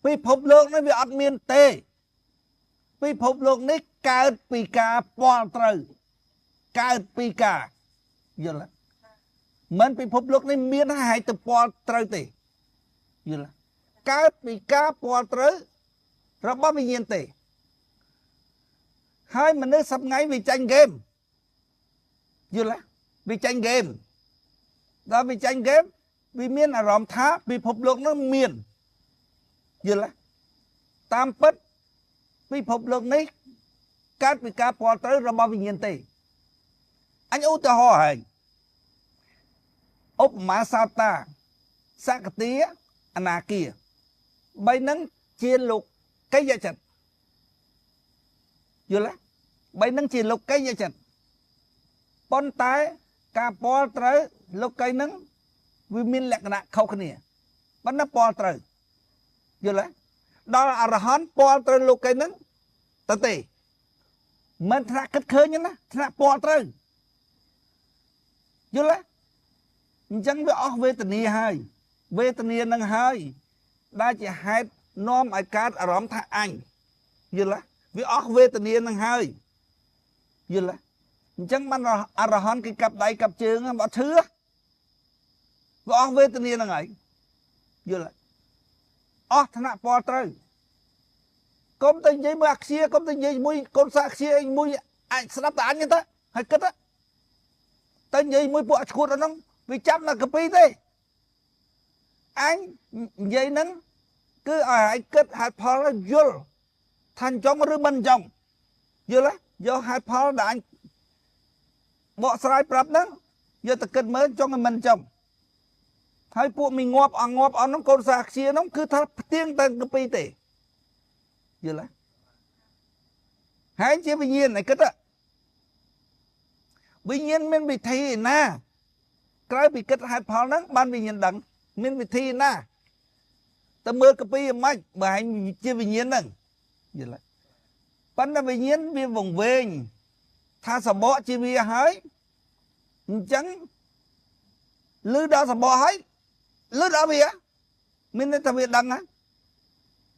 ពិភពលោកនេះវាអត់មានទេពិភពលោកនេះកើតពីការពាល់ត្រូវកើតពីការយល់មិនពិភពលោកនេះមានហើយទៅពាល់ត្រូវទេយល់កើតពីការពាល់ត្រូវរបស់វិញ្ញាណទេហើយមនុស្សសប្ងៃវាចាញ់ហ្គេមយល់វាចាញ់ហ្គេមដល់វាចាញ់ហ្គេមវាមានអារម្មណ៍ថាពិភពលោកនោះមានយល់តាមពិតពិភពលោកនេះកើតពីការពាល់ត្រូវរបស់វិញ្ញាណទេអញឧទាហរណ៍ហើយឧបមាសោតាសកតិអនាគាបីនឹងជាលោកីយចិត្តយល់បីនឹងជាលោកីយចិត្តប៉ុន្តែការពាល់ត្រូវលោកីនឹងវាមានលក្ខណៈខុសគ្នាប៉ុន្តែពាល់ត្រូវយល់ទេដល់អរហន្តពាល់ត្រូវលោកីនឹងទៅទេមិនថ្នាក់គិតឃើញណាថ្នាក់ពាល់ត្រូវយល់ទេអញ្ចឹងវាអស់វេទនាហើយវេទនានឹងហើយដែលជាហេតុនាំឲ្យកើតអារម្មណ៍ថាអញយល់ទេវាអស់វេទនានឹងហើយយល់ទេអញ្ចឹងបានអរហន្តគេកាប់ដៃកាប់ជើងអត់ឈឺវាអស់វេទនានឹងហើយយល់ទេអស់ថ្នាក់ពាល់ត្រូវកុំទៅនិយាយមួយអាខ្ជាកុំទៅនិយាយមួយកូនសាខ្ជាអីមួយអាចស្ដាប់តែអញទៅហើយគិតទៅនិយាយមួយពួកឈួតអត់ហ្នឹងវាចាប់នៅកពីទេអញនិយាយហ្នឹងគឺឲ្យឯងគិតហេតុផលយល់ថាអញ្ចឹងឬមិនអញ្ចឹងយល់ទេយកហេតុផលដែលអញបកស្រាយប្រាប់ហ្នឹងយកទៅគិតមើលចង់ឲ្យមិនអញ្ចឹងហើយពួកមីងាប់អងងាប់អស់ហ្នឹងកូនសាខ្ជាហ្នឹងគឺថាផ្ទៀងតែកពីទេយល់ទេហើយជាវិញ្ញាណឯគិតវិញ្ញាណមានវិធីណាក្រៅពីគិតហេតុផលហ្នឹងបានវិញ្ញាណដឹងមានវិធីណាទៅមើលកពីយ៉ាងម៉េចបើឯងជាវិញ្ញាណហ្នឹងយល់ទេប៉ុន្តែវិញ្ញាណវាវង្វេងថាសបកជាវាហើយអញ្ចឹងលឺដល់សបកហើយលឺដល់វាមានន័យថាវាដឹងណា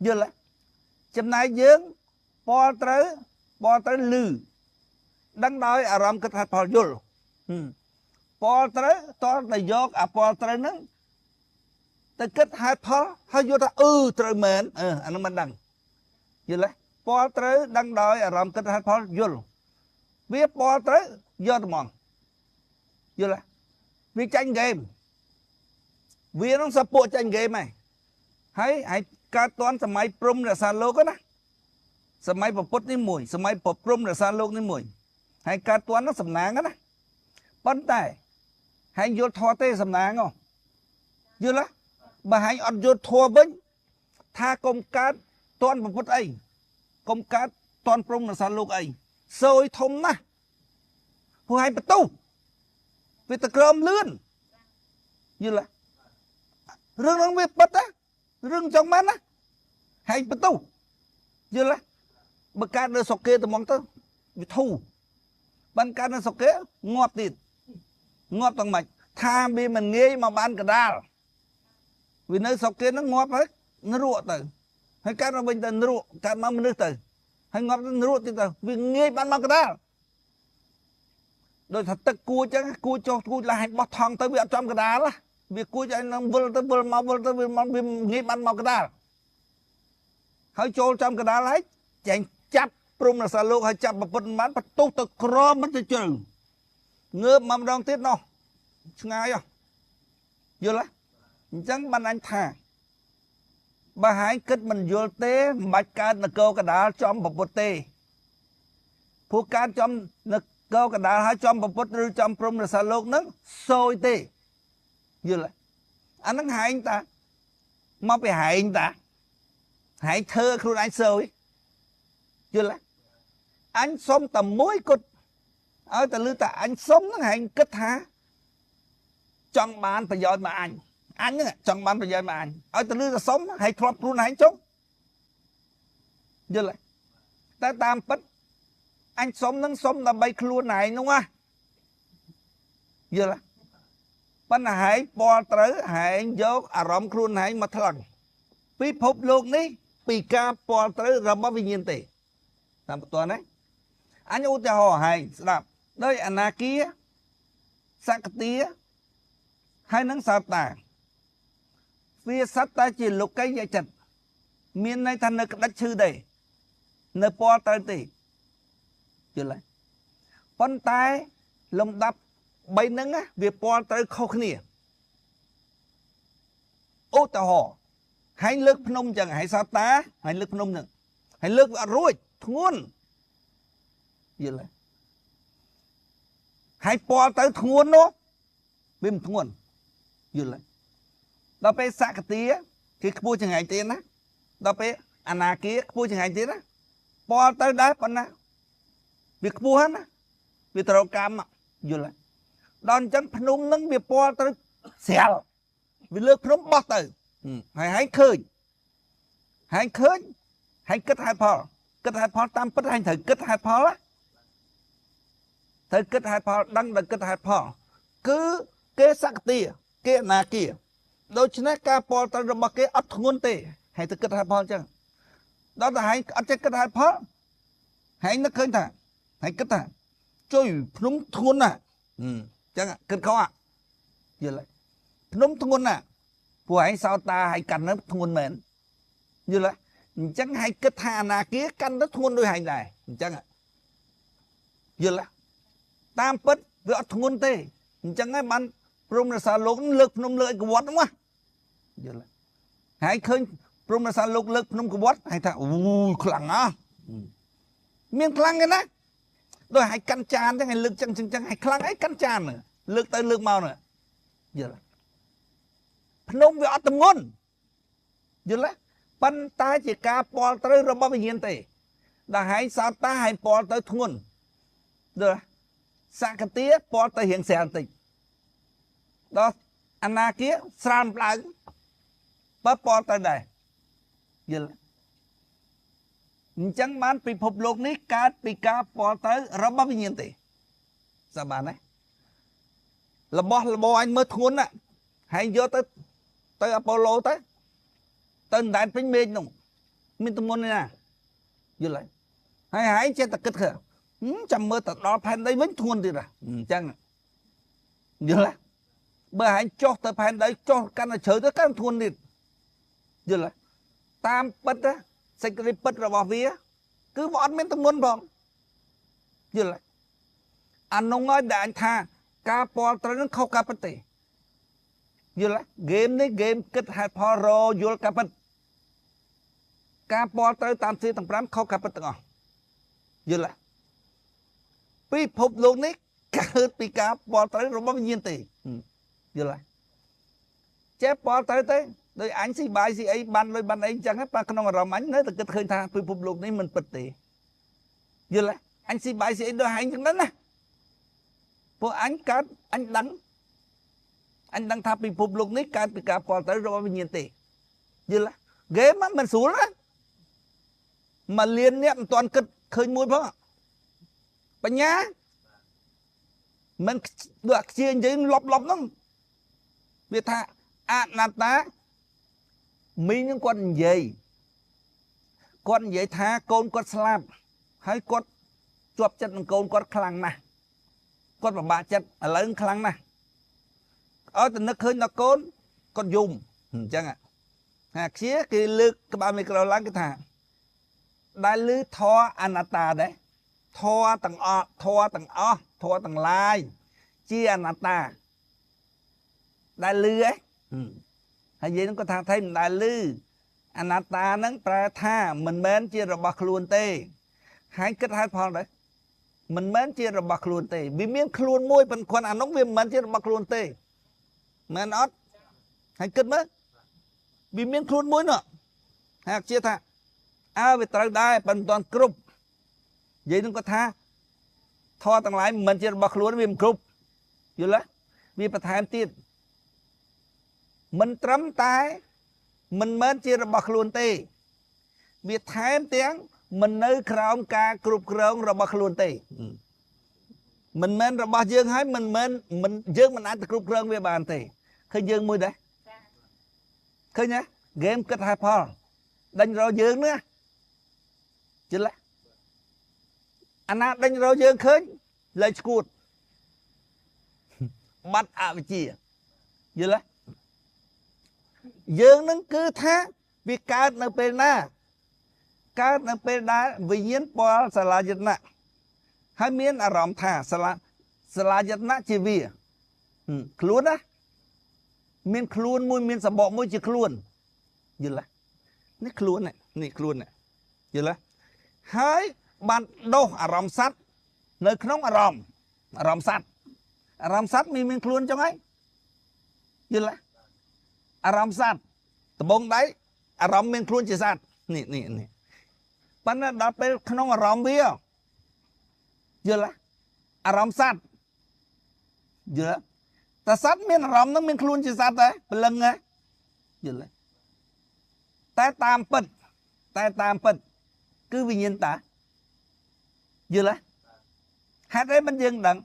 យល់ទេចំណែកយើងពាល់ត្រូវពាល់ត្រូវលឺដឹងដោយអារម្មណ៍គិតហេតុផលយល់ពាល់ត្រូវតើតែយកអាពាល់ត្រូវហ្នឹងទៅគិតហេតុផលហើយយល់ថាអឺត្រូវមែនអឺអាហ្នឹងមិនដឹងយល់ទេពាល់ត្រូវដឹងដោយអារម្មណ៍គិតហេតុផលយល់វាពាល់ត្រូវយកត្មងយល់ទេវាចាញ់ហ្គេមវានឹងសពួកចាញ់ហ្គេមហើយហើយកើតតន់សម័យព្រំរក្សាលោកណាសម័យពុទ្ធនេះមួយសម័យព្រំរក្សាលោកនេះមួយហើយកើតតន់នឹងសំណាងណាប៉ុន្តែហើយយល់ធម៌ទេសំណាងយល់ទេបើហើយអត់យល់ធម៌វិញថាកុំកើតតន់ពុទ្ធអីកុំកើតតន់ព្រំរក្សាលោកអីសយធំណាស់ព្រោះហើយបន្ទុះវាទៅក្រមលឿនយល់ទេរឿងហ្នឹងវាពិតណារឿងចង់បានណាហើយបន្ទុះយល់ទេបើកើតនៅស្រុកគេត្មងទៅវាធូរបានកើតនៅស្រុកគេងាប់ទៀតងាប់ទាំងម៉េចថាវាមិនងាយមកបានកដាលវានៅស្រុកគេហ្នឹងងាប់ហើយនរកទៅហើយកើតមកវិញទៅនរកកើតមកមនុស្សទៅហើយងាប់ទៅនរកទៀតទៅវាងាយបានមកកដាលដូចថាទឹកគួចចឹងគួចចុះគួចឡើងឲ្យបោះថងទៅវាអត់ចំកដាលវាគួចឲ្យនឹងវិលទៅវិលមកវិលទៅវាងាយបានមកកដាលហើយចូលចំកដាលហើយចែងចាប់ព្រំរសាលោកហើយចាប់ប្រពន្ធបានបន្ទុះទៅក្រមិនទៅជ្រៅងើបមកម្ដងទៀតនោះឆ្ងាយហ៎យល់ទេអញ្ចឹងបានអញថាបើហើយគិតមិនយល់ទេមិនបាច់កើតនគរកដាលចំប្រពុតទេព្រោះកើតចំនគរកដាលហើយចំប្រពុតឬចំព្រំរសាលោកហ្នឹងសយទេយល់ទេអាហ្នឹងហែងតាមកពីហែងតាហែងធ្វើខ្លួនឯងសយយល់ទេអញសុំតែមួយគត់ឲ្យតែលឺតែអញសុំហ្នឹងហែងគិតថាចង់បានប្រយោជន៍មកអញអញហ្នឹងចង់បានប្រយោជន៍មកអញឲ្យទៅលឺតែសុំហើយធ្លាប់ខ្លួនឯងចុងយល់ទេតែតាមពិតអញសុំហ្នឹងសុំដើម្បីខ្លួនឯងនោះណាយល់ទេប៉ុន្តែហែងពាល់ត្រូវហែងយកអារម្មណ៍ខ្លួនឯងមកថ្លឹង ពិភពលោកនេះពីការពាល់ត្រូវរបស់វិញ្ញាណទេតាមបន្ទាន់ណាអញឧទាហរណ៍ឲ្យស្ដាប់ដោយអនាគាសកតាហើយនឹងសោតាវាសត្វតែជាលោកីយចិត្តមានន័យថានៅក្តិចឈឺទេនៅពាល់ត្រូវទេយល់ទេប៉ុន្តែលំដាប់3ហ្នឹងវាពាល់ត្រូវខុសគ្នាឧទាហរណ៍ហើយលើកភ្នំចឹងហើយសោតាហើយលើកភ្នំហ្នឹងហើយលើកវាអត់រួចធ្ងន់យល់ទេហើយពាល់ទៅធ្ងន់នោះវាមិនធ្ងន់យល់ទេដល់ពេលសកតាគេខ្ពស់ចង្ហាញទៀតណាដល់ពេលអនាគាខ្ពស់ចង្ហាញទៀតណាពាល់ទៅដែរប៉ុណ្ណាវាខ្ពស់ណាវាត្រូវកម្មយល់ទេដល់អញ្ចឹងភ្នំនឹងវាពាល់ទៅស្រាលវាលើកភ្នំបោះទៅហើយឃើញហើយឃើញហើយគិតហេតុផលគិតហេតុផលតាមពិតហើយត្រូវគិតហេតុផលណាត្រូវគិតហេតុផលដឹងដល់គិតហេតុផលគឺគេសកតាគេអនាគាដូច្នេះការពាល់ត្រូវរបស់គេអត់ធ្ងន់ទេហើយទៅគិតហេតុផលអញ្ចឹងដល់តែហើយអត់ចេះគិតហេតុផលហើយនឹកឃើញថាហើយគិតថាជួយភ្នំធ្ងន់ណាស់អញ្ចឹងគិតខុសយល់ទេភ្នំធ្ងន់ណាស់ពួកឯងសោតាហើយកាន់ទៅធ្ងន់មែនយល់ទេអញ្ចឹងហើយគិតថាអនាគាកាន់ទៅធ្ងន់ដូចឯងដែរអញ្ចឹងយល់ទេតាមពិតវាអត់ធ្ងន់ទេអញ្ចឹងហើយបានព្រំរសាលោកលើកភ្នំលើកឲ្យកវត្តហ្នឹងណាយល់ទេហើយឃើញព្រំរសាលោកលើកភ្នំកវត្តហើយថាអូយខ្លាំងណាស់មានខ្លាំងទេណាដោយឲ្យកាន់ចានចឹងឲ្យលើកចឹងចឹងចឹងឲ្យខ្លាំងអីកាន់ចានលើកទៅលើកមកនោះយល់ភ្នំវាអត់ទម្ងន់យល់ទេប៉ុន្តែជាការពាល់ត្រូវរបស់វិញ្ញាណទេដល់ហើយសោតតាឲ្យពាល់ទៅធ្ងន់យល់សកតាពាល់ទៅរៀងស្រាលបន្តិចដល់អនាគាស្រាលផ្លៅបើពាល់ទៅដែរយល់អញ្ចឹងបានពិភពលោកនេះកើតពីការពាល់ត្រូវរបស់វិញ្ញាណទេសាបានទេរបស់របរអញមើលធ្ងន់ណាហើយយកទៅទៅអាប៉ូឡូទៅទៅដែនពេញមេឃនោះមានទម្ងន់នេះណាយល់ហើយហើយចេះតែគិតឃើញចាំមើលទៅដល់ផែនដីវិញធ្ងន់ទៀតអញ្ចឹងយល់ទេបើហើយចុះទៅផែនដីចុះកាន់តែជ្រៅទៅកាន់ធ្ងន់ទៀតយល់ទេតាមពិតណាសេចក្តីពិតរបស់វាគឺវាអត់មានទម្ងន់ផងយល់ទេអានោះហើយដែលអញថាការពាល់ត្រូវនឹងខុសការពិតទេយល់ទេហ្គេមនេះហ្គេមគិតហេតុផលរយល់ការពិតការពាល់ត្រូវតាមទ្វារទាំង5ខុសការពិតទាំងអស់យល់ទេពិភពលោកនេះកើតពីការពាល់ត្រូវរបស់វិញ្ញាណទេយល់ទេចេះពាល់ត្រូវទេដោយអញស៊ីបាយស៊ីអីបានលុយបានអីអញ្ចឹងប៉ះក្នុងអារម្មណ៍អញនៅតែគិតឃើញថាពិភពលោកនេះមិនពិតទេយល់ទេអញស៊ីបាយស៊ីអីដូចអញចឹងណាពួកអញកើតអញដឹងអញដឹងថាពិភពលោកនេះកើតពីការពាល់ត្រូវរបស់វិញ្ញាណទេយល់ទេហ្គេមមិនស្រួលណាមកលៀនអ្នកមិនទាន់គិតឃើញមួយផងបញ្ញាមិនដូចអាខ្ជានិយាយលប់លប់ហ្នឹងវាថាអនត្តាមីងនឹងគាត់និយាយគាត់និយាយថាកូនគាត់ស្លាប់ហើយគាត់ជាប់ចិត្តនឹងកូនគាត់ខ្លាំងណាស់គាត់ពិបាកចិត្តឥឡូវខ្លាំងណាស់ឲ្យតែនឹកឃើញដល់កូនគាត់យំអញ្ចឹងហាខ្ជាគេលើកក្បាលមីក្រូឡើងគេថាដែលឮធម៌អនត្តាដែរធម៌ទាំងអស់ធម៌ទាំងអស់ធម៌ទាំងឡាយជាអនត្តាដែលឮហ៎ហើយយាយនឹងគាត់ថាថៃមិនដែលឮអនត្តានឹងប្រែថាមិនមែនជារបស់ខ្លួនទេហើយគិតហេតុផលដែរមិនមែនជារបស់ខ្លួនទេវាមានខ្លួនមួយប៉ុន្តែអានោះវាមិនមែនជារបស់ខ្លួនទេមែនអត់ហើយគិតមើលវាមានខ្លួនមួយនោះហើយជាថាអើវាត្រូវដែរប៉ុន្តែមិនទាន់គ្រប់យាយនឹងគាត់ថាធម៌ទាំងឡាយមិនមែនជារបស់ខ្លួនវាមិនគ្រប់យល់ទេវាបន្ថែមទៀតមិនត្រឹមតែមិនមែនជារបស់ខ្លួនទេវាថែមទាំងមិននៅក្រោមការគ្រប់គ្រងរបស់ខ្លួនទេមិនមែនរបស់យើងហើយមិនមែនមិនយើងមិនអាចទៅគ្រប់គ្រងវាបានទេឃើញយើងមួយដែរឃើញទេ ហ្គេមគិតហេតុផលដេញរកយើងណាជិលអាណាដេញរកយើងឃើញលែងឈួតបាត់អវិជ្ជាយល់ទេយើងនឹងគឺថាវាកើតនៅពេលណាកើតនៅពេលដែលវិញ្ញាណពលសាលាយតនៈហើយមានអារម្មណ៍ថាសាលាយតនៈជាវាខ្លួនណាមានខ្លួនមួយមានសម្បកមួយជាខ្លួនយល់ទេនេះខ្លួននេះខ្លួនយល់ទេហើយបានដោះអារម្មណ៍សត្វនៅក្នុងអារម្មណ៍សត្វអារម្មណ៍សត្វមានខ្លួនចឹងហើយយល់ទេអារម្មណ៍សត្វដបងដៃអារម្មណ៍មានខ្លួនជាសត្វនេះនេះនេះប៉ុន្តែដល់ពេលក្នុងអារម្មណ៍វាយល់ទេអារម្មណ៍សត្វយល់តែសត្វមានអារម្មណ៍នឹងមានខ្លួនជាសត្វដែរព្រលឹងហ៎យល់ទេតែតាមពិតគឺវិញ្ញាណតាយល់ទេហេតុអីមិនយើងដឹង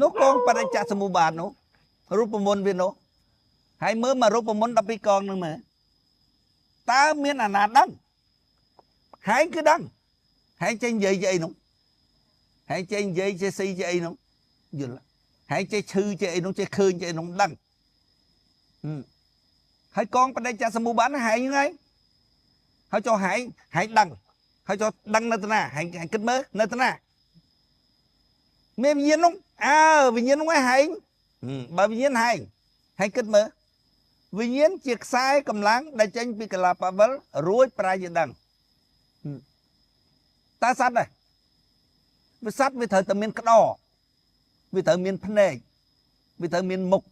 នោះកងបរិច្ចសមុបាទនោះរូបមន្តវានោះហើយមើលមករូបមន្ត12កងនឹងមើលតើមានអាណាដឹងហើយគឺដឹងហើយចេញនិយាយជាអីនោះហើយចេញនិយាយជាស៊ីជាអីនោះយល់ហើយចេះឈឺជាអីនោះចេះឃើញជាអីនោះដឹងហើយកងបដិច្ចសមុបាទហែងហ្នឹងហើយចូលហែងហែងដឹងហើយចូលដឹងនៅតាណាហែងគិតមើលនៅតាណាមានវិញ្ញាណនោះអើវិញ្ញាណនោះហែងបើវិញ្ញាណហែងហែងគិតមើលវិញ្ញាណជាខ្សែកម្លាំងដែលចេញពីកលាបវិលរួចប្រែជាដឹងតើសត្វដែរវាសត្វវាត្រូវតែមានក្តោវាត្រូវមានភ្នែកវាត្រូវមានមុខ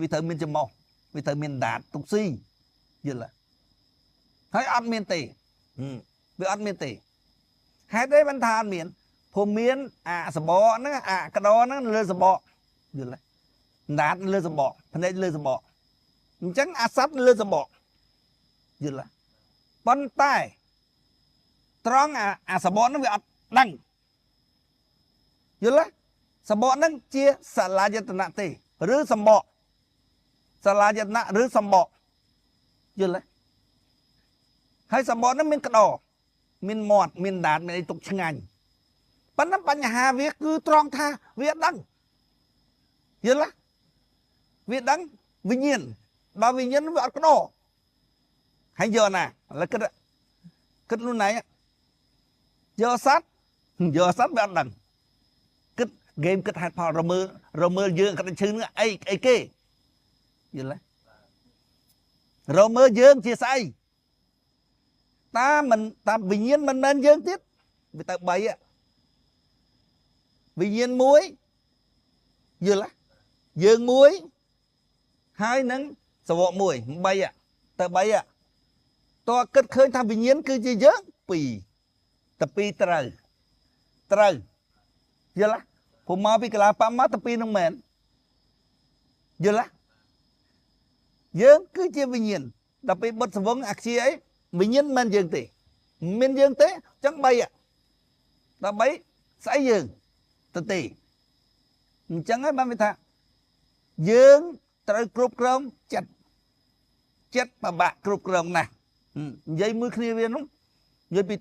វាត្រូវមានច្រមុះវាត្រូវមានដាតទុកស៊ីយល់ហើយអត់មានទេវាអត់មានទេហេតុអីបានថាអត់មានព្រោះមានអាសបកហ្នឹងអាក្តោហ្នឹងលើសបកយល់ដាតលើសបកភ្នែកលើសបកអញ្ចឹងអាសត្វលើសបកយល់ប៉ុន្តែត្រង់អាសបកហ្នឹងវាអត់ដឹងយល់សបកហ្នឹងជាសាលាយតនៈទេឬសម្បកសាលាយតនៈឬសម្បកយល់ទេហើយសម្បកហ្នឹងមានក្តោមានមាត់មានដាតមានអីទុកឆ្ងាញ់ប៉ុន្តែបញ្ហាវាគឺត្រង់ថាវាដឹងយល់ទេវាដឹងវិញ្ញាណដល់វិញ្ញាណវាអត់ក្តោហើយយកណាឥឡូវគិតខ្លួនឯងយកសត្វវាអត់ដឹងគិតហ្គេមគិតហេតុផលរមើលយើងគិតឈឺនឹងអីគេយល់ទេរមើលយើងជាស្អីតាមមិនតាមវិញ្ញាណមិនមែនយើងទៀតវាទៅ3វិញ្ញាណមួយយល់ទេយើងមួយហើយនឹងសវកមួយ3ទៅ3តើគិតឃើញថាវិញ្ញាណគឺជាយើង2តែ2ត្រូវយល់ទេព្រោះមកពីកលាបមកតែ2នឹងមែនយល់ទេយើងគឺជាវិញ្ញាណដល់ពេលបុតសវងអាខ្ជាអីវិញ្ញាណមិនយើងទេមានយើងទេអញ្ចឹង3ដល់3ស្អីយើងទៅទេអញ្ចឹងហើយបានវាថាយើងត្រូវគ្រប់គ្រងចិត្តចិត្តពិបាកគ្រប់គ្រងណាស់និយាយមួយគ្នាវានោះនិយាយពី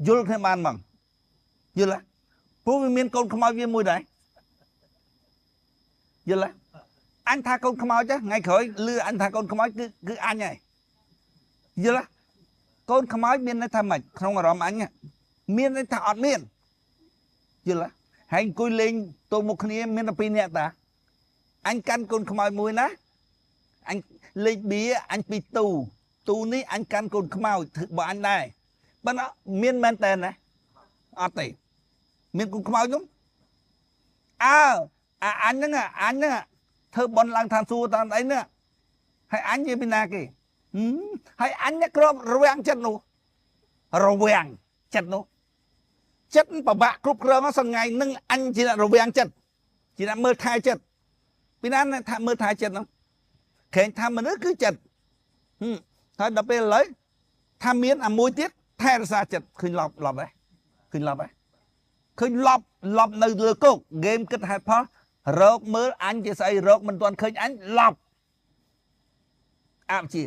យល់គ្នាបានហ្មងយល់ទេព្រោះវាមានកូនខ្មោចវាមួយដែរយល់ទេអញថាកូនខ្មោចថ្ងៃក្រោយលឺអញថាកូនខ្មោចគឺអញហើយយល់ទេកូនខ្មោចមានន័យថាម៉េចក្នុងអារម្មណ៍អញមានន័យថាអត់មានយល់ទេហើយអង្គុយលេងទល់មុខគ្នាមានតែ2នាក់តាអញកាន់កូនខ្មោចមួយណាអញលេខបៀអញពីទូទូនេះអញកាន់កូនខ្មោចធ្វើបើអញដែរប៉ុន្តែមានមែនតើណាអត់ទេមានកូនខ្មោចនោះអើអាអញហ្នឹងធ្វើបន់ឡើងឋានសួគ៌តាមអីហ្នឹងហើយអញជាពីណាគេហើយអញគ្របរវាងចិត្តនោះរវាងចិត្តនោះចិត្តពិបាកគ្រប់គ្រងសងៃនឹងអញជាអ្នករវាងចិត្តជាអ្នកមើលថែចិត្តពីណាថាមើលថែចិត្តនោះក្រែងថាមនុស្សគឺចិត្តហើយដល់ពេលឥឡូវថាមានអាមួយទៀតថែរក្សាចិត្តឃើញឡប់ឡប់ហ៎ឃើញឡប់ហ៎ឃើញឡប់ឡប់នៅលើគោកហ្គេមគិតហេតុផលរកមើលអញជាស្អីរកមិនទាន់ឃើញអញឡប់អវិជ្ជា